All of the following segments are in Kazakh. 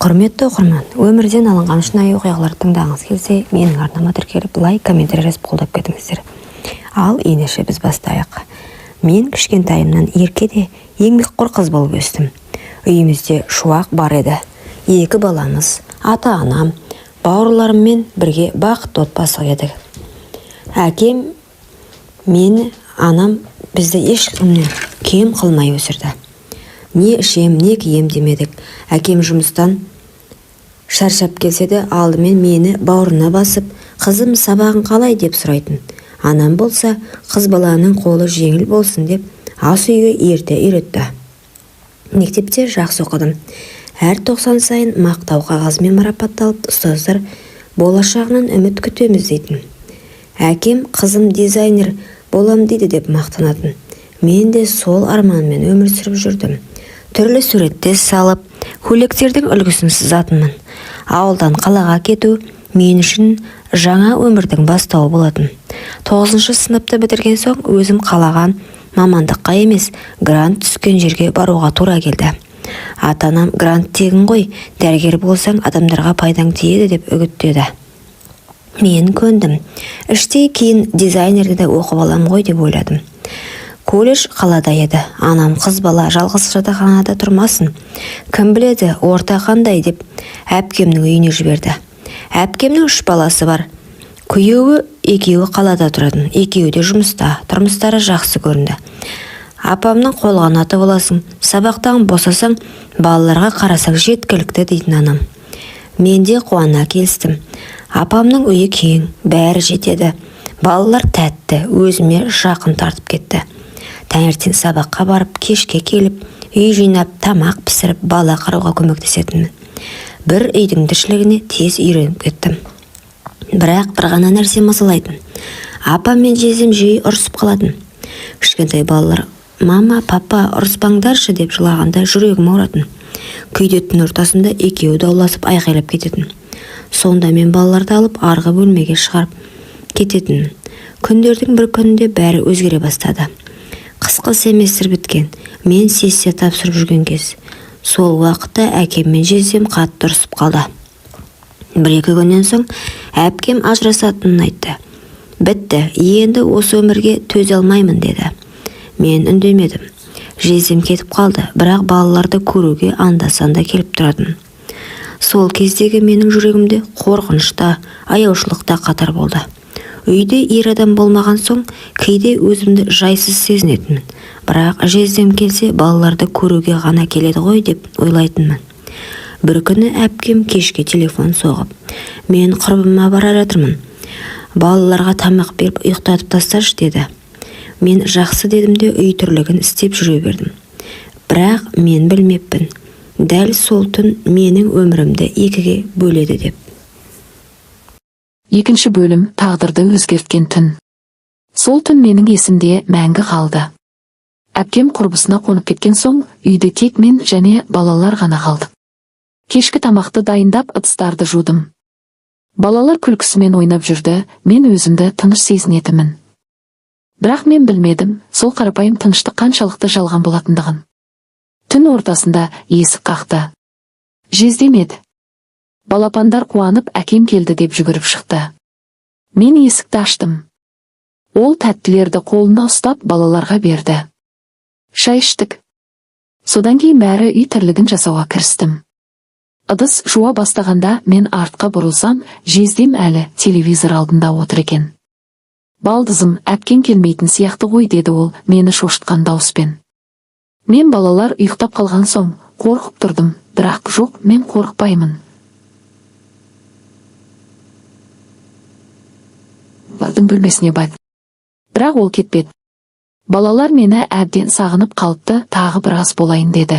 Құрметті оқырман, өмірден алынған шынайы оқиғаларды тыңдағыңыз келсе, менің арнама тіркеліп, лайк, комментарий жазып қолдап кетіңіздер. Ал ендеше біз бастайық. Мен кішкентайымнан ерке де еңбекқор қыз болып өстім. Үйімізде шуақ бар еді. Екі баламыз, ата-анам, бауырларыммен бірге бақытты отбасы едік. Әкем мен анам бізді ешкімнен кем қылмай өсірді. Не ішем, не кием демедік. Әкем жұмыстан шаршап келсе де алдымен мені бауырына басып, қызым сабағың қалай деп сұрайтын. Анам болса, қыз баланың қолы жеңіл болсын деп ас үйге ерте үйретті. Мектепте жақсы оқыдым. Әр 90 сайын мақтау қағазымен марапатталып, ұстаздар болашағынан үміт күтеміз дейтін. Әкем қызым дизайнер болам дейді деп мақтанатын. Мен де сол арманмен өмір сүріп жүрдім. Түрлі суреттер салып, көйлектердің үлгісін сызатынмын. Ауылдан қалаға кету мен үшін жаңа өмірдің бастауы болатын. 9 сыныпты бітірген соң өзім қалаған мамандыққа емес, грант түскен жерге баруға тура келді. Ата-анам грант тегін ғой, дәрігер болсаң адамдарға пайдаң тиеді деп үгіттеді. Мен көндім. Іштей кейін дизайнерді де оқып алам ғой деп ойладым. Колледж қалада еді. Анам қыз бала жалғыз жатақханада тұрмасын. Кім біледі, орта қандай деп әпкемнің үйіне жіберді. Әпкемнің 3 баласы бар. Күйеуі екеуі қалада тұратын, екеуі де жұмыста, тұрмыстары жақсы көрінді. Апамның қолғанаты боласың, сабақтан босасаң, балаларға қарасаң жеткілікті дейтін анам. Мен де қуана келістім. Апамның үйі кең, бәрі жетеді. Балалар тәтті, өзіме жақын тартып кетті. Таңертең сабаққа барып, кешке келіп, үй жинап, тамақ пісіріп, бала қарауға көмектесетінмін. Бір үйдің тіршілігіне тез үйреніп кеттім. Бірақ бір ғана нәрсе мазалайтын. Апам мен жездем жиі ұрысып қалатын. Кішкентай балалар «Мама, папа, ұрыспаңдаршы» деп жылағанда жүрегім ауыратын. Кейде түн ортасында екеуі дауласып айқайлап кететін. Сонда мен балаларды алып арғы бөлмеге шығарып кететінмін. Күндердің бір күнінде бәрі өзгере бастады. Қысқы семестр біткен, мен сессия тапсырып жүрген кез. Сол уақытта әкем мен жездем қатты ұрысып қалды. Бір-екі күннен соң әпкем ажырасатынын айтты. Бітті, енді осы өмірге төзе алмаймын деді. Мен үндемедім. Жездем кетіп қалды, бірақ балаларды көруге анда-санда келіп тұратын. Сол кездегі менің жүрегімде қорқыныш та, аяушылық та қатар болды. Үйде ер адам болмаған соң кейде өзімді жайсыз сезінетінмін. Бірақ жездем келсе балаларды көруге ғана келеді ғой деп ойлайтынмын. Бір күні әпкем кешке телефон соғып, мен құрбыма бара жатырмын. Балаларға тамақ беріп ұйықтатып тасташы деді. Мен жақсы дедім де үй тірлігін істеп жүре бердім. Бірақ мен білмеппін. Дәл сол түн менің өмірімді екіге бөледі деп. Екінші бөлім тағдырды өзгерткен түн. Сол түн менің есімде мәңгі қалды. Әпкем құрбысына қонып кеткен соң, үйде тек мен және балалар ғана қалдық. Кешкі тамақты дайындап, ыдыстарды жудым. Балалар күлкісімен ойнап жүрді, мен өзімді тыныш сезінетінмін. Бірақ мен білмедім, сол қарапайым тыныштық қаншалықты жалған болатындығын. Түн ортасында есік қақты. Жездем еді. Балапандар қуанып, әкем келді деп жүгіріп шықты. Мен есікті аштым. Ол тәттілерді қолына ұстап балаларға берді. Шай іштік. Содан кейін бәрі үй тірлігін жасауға кірістім. Ыдыс жуа бастағанда мен артқа бұрылсам, жездем әлі телевизор алдында отыр екен. Балдызым, әпкең келмейтін сияқты ғой деді ол мені шошытқан дауыспен. Мен балалар ұйықтап қалған соң қорқып тұрдым, бірақ жоқ, мен қорықпаймын. Бөлмесіне барды. Бірақ ол кетпеді. Балалар мені әбден сағынып қалыпты, тағы біраз болайын деді.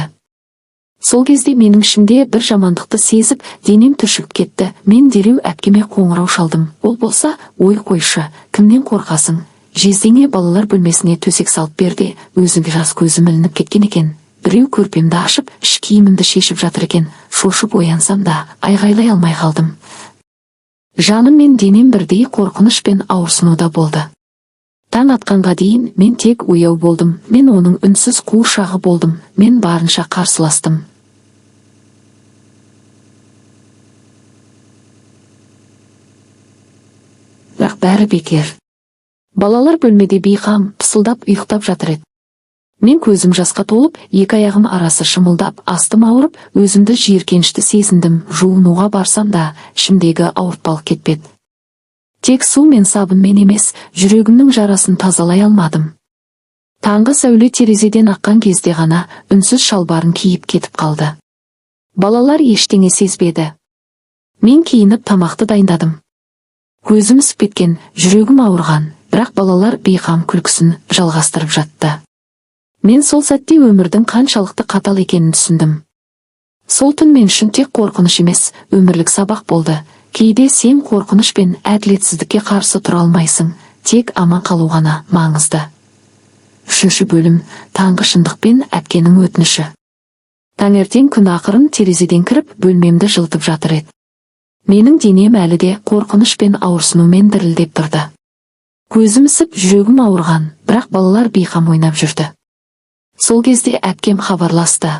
Сол кезде менің ішімде бір жамандықты сезіп, денем түршігіп кетті. Мен дереу әпкеме қоңырау шалдым. Ол болса, ой қойшы, кімнен қорқасың? Жездеңе балалар бөлмесіне төсек салып берді, өзі жас көзім ілініп кеткен екен. Біреу көрпемді ашып, іш киімімді шешіп жатыр екен. Шошып оянсам да, айғайлай алмай қалдым. Жаным мен денем бірдей қорқыныш пен ауырсынуда болды. Таң атқанға дейін мен тек ояу болдым. Мен оның үнсіз қуыршағы болдым. Мен барынша қарсыластым. Бірақ бәрі бекер. Балалар бөлмеде бейқам, пысылдап ұйықтап жатыр еді. Мен көзім жасқа толып, екі аяғым арасы шымылдап, астым ауырып, өзімді жиіркенішті сезіндім. Жуынуға барсам да, ішімдегі ауыртпалық кетпеді. Тек су мен сабынмен емес, жүрегімнің жарасын тазалай алмадым. Таңғы сәуле терезеден аққан кезде ғана үнсіз шалбарын киіп кетіп қалды. Балалар ештеңе сезбеді. Мен киініп тамақты дайындадым. Көзім ісіп кеткен, жүрегім ауырған, бірақ балалар бейқам күлкісін жалғастырып жатты. Мен сол сәтте өмірдің қаншалықты қатал екенін түсіндім. Сол түн мен үшін тек қорқыныш емес, өмірлік сабақ болды. Кейде сен қорқыныш пен әділетсіздікке қарсы тұра алмайсың, тек аман қалу ғана маңызды. Үшінші бөлім. Таңғы шындық пен әпкенің өтініші. Таңертең күн ақырын терезеден кіріп, бөлмемді жылытып жатыр еді. Менің денем әлі де қорқыныш пен ауырсынумен дірілдеп тұрды. Көзім ісіп, жүрегім ауырған, бірақ балалар бейқам ойнап жүрді. Сол кезде әпкем хабарласты.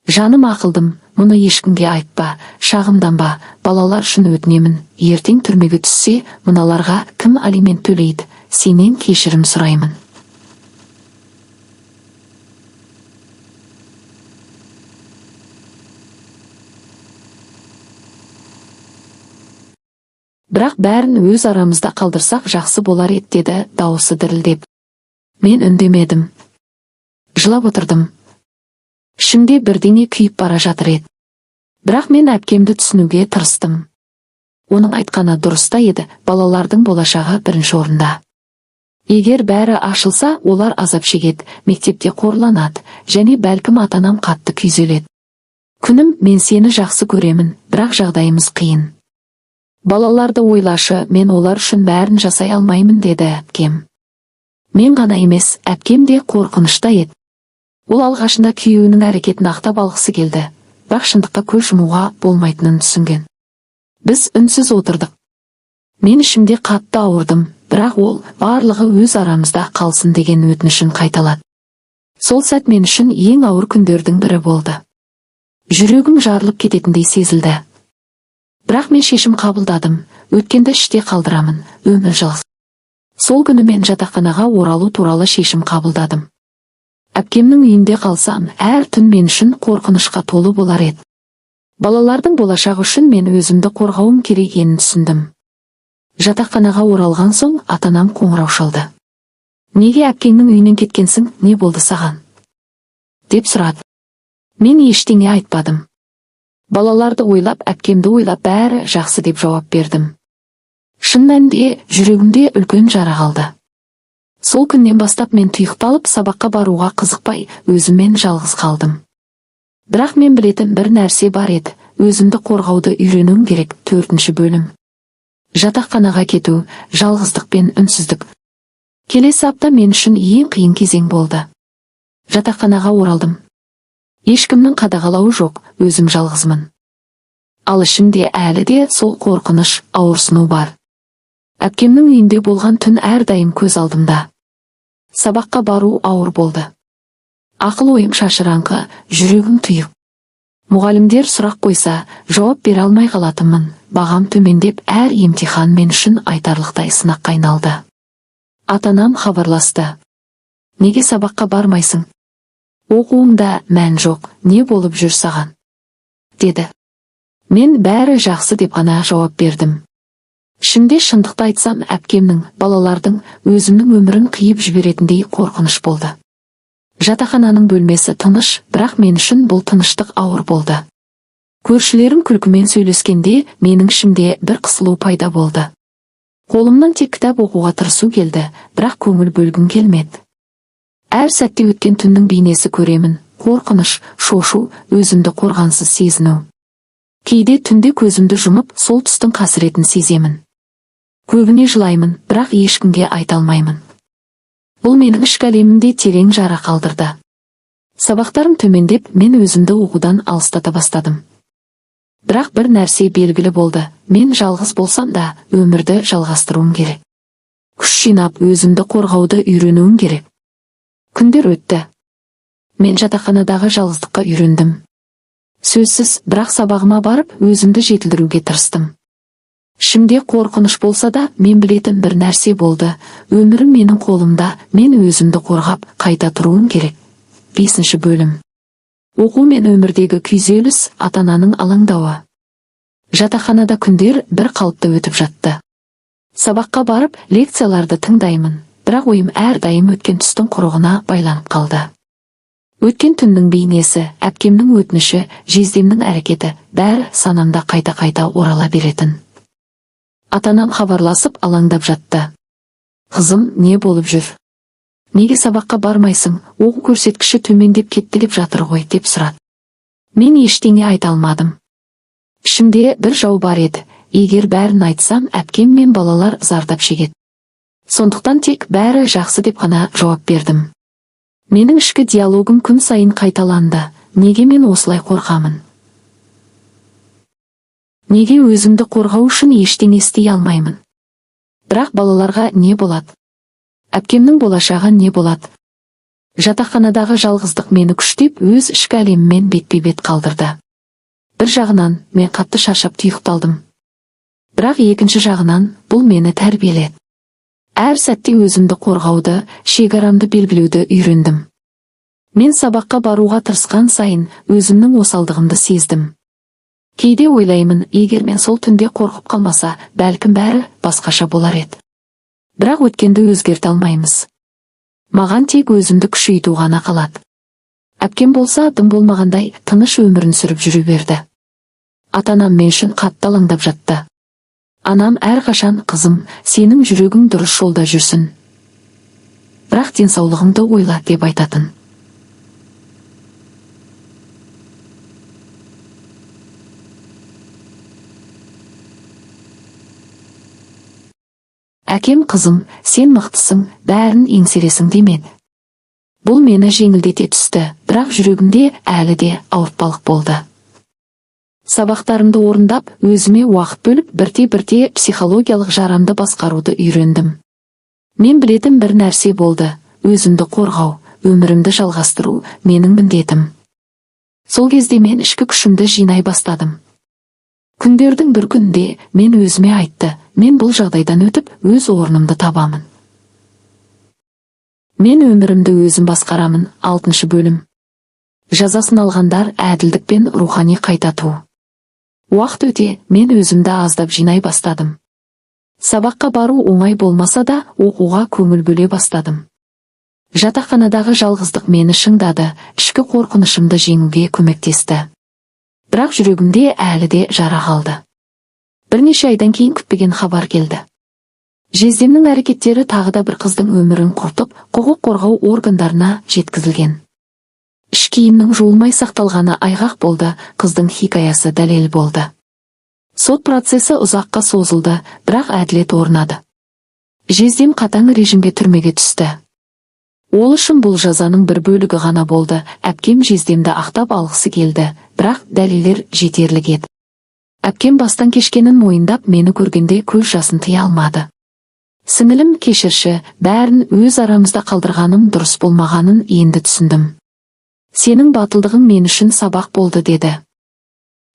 «Жаным, ақылдым, мұны ешкімге айтпа, шағымданба, балалар үшін өтінемін. Ертең түрмеге түссе, мыналарға кім алимент төлейді? Сенен кешірім сұраймын. Бірақ бәрін өз арамызда қалдырсақ жақсы болар еді», — деді дауысы дірілдеп. Мен үндемедім. Жылап отырдым. Ішімде бірдеңе күйіп бара жатыр еді. Бірақ мен әпкемді түсінуге тырыстым. Оның айтқаны дұрыс та еді, балалардың болашағы бірінші орында. Егер бәрі ашылса, олар азап шегеді, мектепте қорланады және бәлкім ата-анам қатты күйзеледі. «Күнім, мен сені жақсы көремін, бірақ жағдайымыз қиын. Балаларды ойлашы, мен олар үшін бәрін жасай алмаймын», — деді әпкем. Мен ғана емес, әпкем де қорқынышта еді. Ол алғашында күйеуінің әрекетін ақтап алғысы келді, бірақ шындыққа көз жұмуға болмайтынын түсінген. Біз үнсіз отырдық. Мен ішімде қатты ауырдым, бірақ ол барлығы өз арамызда қалсын деген өтінішін қайталады. Сол сәт мен үшін ең ауыр күндердің бірі болды. Жүрегім жарылып кететіндей сезілді. Бірақ мен шешім қабылдадым: өткенді іште қалдырамын, өмір жалғыз. Сол күні мен жатақханаға оралу туралы шешім қабылдадым. Әпкемнің үйінде қалсам, әр түн мен үшін қорқынышқа толы болар еді. Балалардың болашағы үшін мен өзімді қорғауым керек екенін түсіндім. Жатақханаға оралған соң ата-анам қоңырау шалды. «Неге әпкеңнің үйінен кеткенсің, не болды саған?» — деп сұрады. Мен ештеңе айтпадым. Балаларды ойлап, әпкемді ойлап, бәрі жақсы деп жауап бердім. Шын мәнінде жүрегімде үлкен жара қалды. Сол күннен бастап мен тұйықталып, сабаққа баруға қызықпай, өзіммен жалғыз қалдым. Бірақ мен білетін бір нәрсе бар еді: өзімді қорғауды үйренуім керек. Төртінші бөлім. Жатақханаға кету, жалғыздық пен үнсіздік. Келесі апта мен үшін ең қиын кезең болды. Жатақханаға оралдым. Ешкімнің қадағалауы жоқ, өзім жалғызмын. Ал ішімде әлі де сол қорқыныш, ауырсыну бар. Әпкемнің үйінде болған түн әрдайым көз алдымда. Сабаққа бару ауыр болды. Ақыл ойым шашыраңқы, жүрегім тұйық. Мұғалімдер сұрақ қойса, жауап бере алмай қалатынмын. Бағам төмендеп, әр емтихан мен үшін айтарлықтай сынаққа айналды. Ата-анам хабарласты. «Неге сабаққа бармайсың? Оқуыңда мән жоқ, не болып жүр саған?» — деді. Мен бәрі жақсы деп қана жауап бердім. Ішімде шындықты айтсам, әпкемнің, балалардың, өзімнің өмірін қиып жіберетіндей қорқыныш болды. Жатақхананың бөлмесі тыныш, бірақ мен үшін бұл тыныштық ауыр болды. Көршілерім күлкімен сөйлескенде менің ішімде бір қысылу пайда болды. Қолымнан тек кітап оқуға тырысу келді, бірақ көңіл бөлгім келмеді. Әр сәтте өткен түннің бейнесі көремін: қорқыныш, шошу, өзімді қорғансыз сезіну. Кейде түнде көзімді жұмып, сол түстің қасіретін сеземін. Көбіне жылаймын, бірақ ешкімге айта алмаймын. Бұл менің ішкі әлемімде терең жара қалдырды. Сабақтарым төмендеп, мен өзімді оқудан алыстата бастадым. Бірақ бір нәрсе белгілі болды: мен жалғыз болсам да, өмірді жалғастыруым керек. Күш жинап, өзімді қорғауды үйренуім керек. Күндер өтті. Мен жатақханадағы жалғыздыққа үйрендім. Сөзсіз, бірақ сабағыма барып, өзімді жетілдіруге тырыстым. Ішімде қорқыныш болса да, мен білетін бір нәрсе болды. Өмірім менің қолымда, мен өзімді қорғап, қайта тұруым керек. Бесінші бөлім. Оқу мен өмірдегі күйзеліс, ата-ананың алаңдауы. Жатақханада күндер бір қалыпты өтіп жатты. Сабаққа барып, лекцияларды тыңдаймын, бірақ ойым әрдайым өткен түстің құрығына байланып қалды. Өткен түннің бейнесі, әпкемнің өтініші, жездемнің әрекеті бәрі санамда қайта-қайта орала беретін. Ата-анам хабарласып алаңдап жатты. Қызым, не болып жүр? Неге сабаққа бармайсың? Оқу көрсеткіші төмендеп кетті деп жатыр ғой, деп сұрады. Мен ештеңе айта алмадым. Ішімде бір жау бар еді. Егер бәрін айтсам, әпкем мен балалар зардап шегеді. Сондықтан тек бәрі жақсы деп қана жауап бердім. Менің ішкі диалогым күн сайын қайталанды. Неге мен осылай қорқамын? Неге өзімді қорғау үшін ештеңе істей алмаймын? Бірақ балаларға не болады? Әпкемнің болашағы не болады? Жатақханадағы жалғыздық мені күштеп, өз ішкі әлеміммен бетпе-бет қалдырды. Бір жағынан мен қатты шаршап тұйықталдым. Бірақ екінші жағынан бұл мені тәрбиеледі. Әр сәтте өзімді қорғауды, шекарамды белгілеуді үйрендім. Мен сабаққа баруға тырысқан сайын өзімнің осалдығымды сездім. Кейде ойлаймын, егер мен сол түнде қорқып қалмаса, бәлкім бәрі басқаша болар еді. Бірақ өткенді өзгерте алмаймыз. Маған тек өзімді күшейту ғана қалады. Әпкем болса, дым болмағандай тыныш өмірін сүріп жүре берді. Ата-анам мен үшін қатты алаңдап жатты. Анам әрқашан, қызым, сенің жүрегің дұрыс жолда жүрсін. Бірақ денсаулығыңды ойла, деп айтатын. Әкем, қызым, сен мықтысың, бәрін еңсересің демеді. Бұл мені жеңілдете түсті, бірақ жүрегімде әлі де ауыртпалық болды. Сабақтарымды орындап, өзіме уақыт бөліп, бірте-бірте психологиялық жарамды басқаруды үйрендім. Мен білетін бір нәрсе болды: өзімді қорғау, өмірімді жалғастыру менің міндетім. Сол кезде мен ішкі күшімді жинай бастадым. Күндердің бір күнінде мен өзіме айтты, мен бұл жағдайдан өтіп, өз орнымды табамын. Мен өмірімді өзім басқарамын. Алтыншы бөлім. Жазасын алғандар, әділдік пен рухани қайта туу. Уақыт өте, мен өзімді аздап жинай бастадым. Сабаққа бару оңай болмаса да, оқуға көңіл бөле бастадым. Жатақханадағы жалғыздық мені шыңдады, ішкі қорқынышымды жеңуге көмектесті. Бірақ жүрегімде әлі де жара қалды. Бірнеше айдан кейін күтпеген хабар келді. Жездемнің әрекеттері тағы да бір қыздың өмірін құртып, құқық қорғау органдарына жеткізілген. Іш киімнің жуылмай сақталғаны айғақ болды, қыздың хикаясы дәлел болды. Сот процесі ұзаққа созылды, бірақ әділет орнады. Жездем қатаң режимге түрмеге түсті. Ол үшін бұл жазаның бір бөлігі ғана болды. Әпкем жездемді ақтап алғысы келді, бірақ дәлелдер жетерлік еді. Әпкем бастан кешкенін мойындап, мені көргенде көз жасын тыя алмады. Сіңілім, кешірші, бәрін өз арамызда қалдырғаным дұрыс болмағанын енді түсіндім. Сенің батылдығың мен үшін сабақ болды, деді.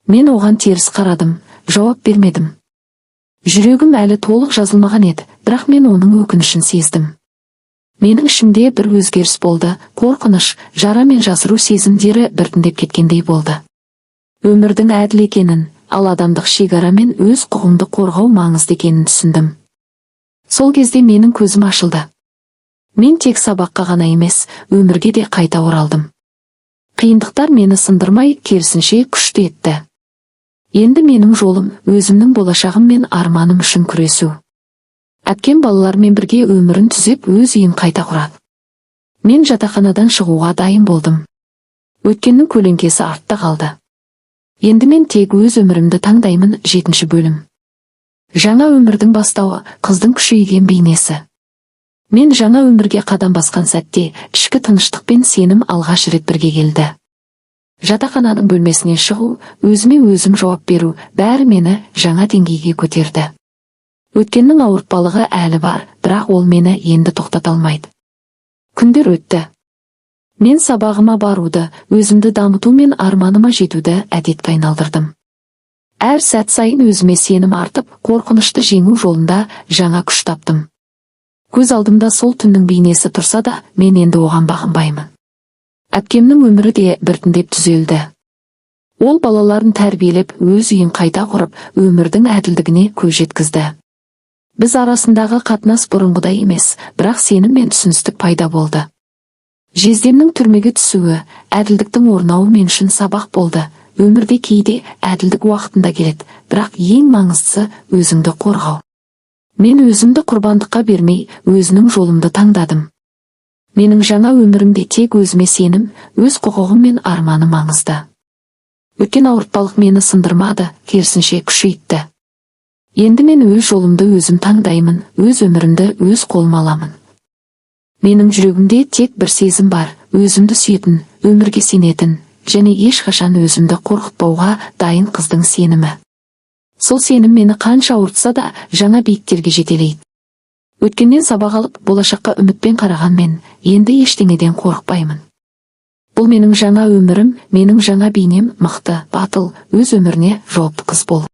Мен оған теріс қарадым, жауап бермедім. Жүрегім әлі толық жазылмаған еді, бірақ мен оның өкінішін сездім. Менің ішімде бір өзгеріс болды, қорқыныш, жара мен жасыру сезімдері біртіндеп кеткендей болды. Өмірдің әділ екенін, ал адамдық шекара мен өз құқығыңды қорғау маңызды екенін түсіндім. Сол кезде менің көзім ашылды. Мен тек сабаққа ғана емес, өмірге де қайта оралдым. Қиындықтар мені сындырмай, керісінше күшті етті. Енді менің жолым өзімнің болашағым мен арманым үшін күресу. Әпкем балалармен бірге өмірін түзеп, өз үйін қайта құрады. Мен жатақханадан шығуға дайын болдым. Өткеннің көлеңкесі артта қалды. Енді мен тек өз өмірімді таңдаймын. Жетінші бөлім. Жаңа өмірдің бастауы, қыздың күшейген бейнесі. Мен жаңа өмірге қадам басқан сәтте ішкі тыныштық пен сенім алғаш рет бірге келді. Жатақхананың бөлмесінен шығу, өзіме өзім жауап беру, бәрі мені жаңа деңгейге көтерді. Өткеннің ауыртпалығы әлі бар, бірақ ол мені енді тоқтата алмайды. Күндер өтті. Мен сабағыма баруды, өзімді дамыту мен арманыма жетуді әдетке айналдырдым. Әр сәт сайын өзіме сенім артып, қорқынышты жеңу жолында жаңа күш таптым. Көз алдымда сол түннің бейнесі тұрса да, мен енді оған бағынбаймын. Әпкемнің өмірі де біртіндеп түзелді. Ол балаларын тәрбиелеп, өз үйін қайта құрып, өмірдің әділдігіне көз жеткізді. Біз арасындағы қатынас бұрынғыдай емес, бірақ сенім мен түсіністік пайда болды. Жездемнің түрмеге түсуі, әділдіктің орнауы мен үшін сабақ болды. Өмірде кейде әділдік уақытында келеді, бірақ ең маңыздысы – өзіңді қорғау. Мен өзімді құрбандыққа бермей, өзінің жолымды таңдадым. Менің жаңа өмірімде тек өзіме сенім, өз құқығым мен арманым маңызды. Өткен ауыртпалық мені сындырмады, керісінше, күшейтті. Енді мен өз жолымды өзім таңдаймын, өз өмірімді өз қолыма аламын. Менің жүрегімде тек бір сезім бар: өзімді сүйетін, өмірге сенетін және ешқашан өзімді қорқытпауға дайын қыздың сенімі. Сол сенім мені қанша ауыртса да, жаңа биіктерге жетелейді. Өткеннен сабақ алып, болашаққа үмітпен қараған мен енді ештеңеден қорықпаймын. Бұл менің жаңа өмірім, менің жаңа бейнем: мықты, батыл, өз өміріне жауапты қыз бол.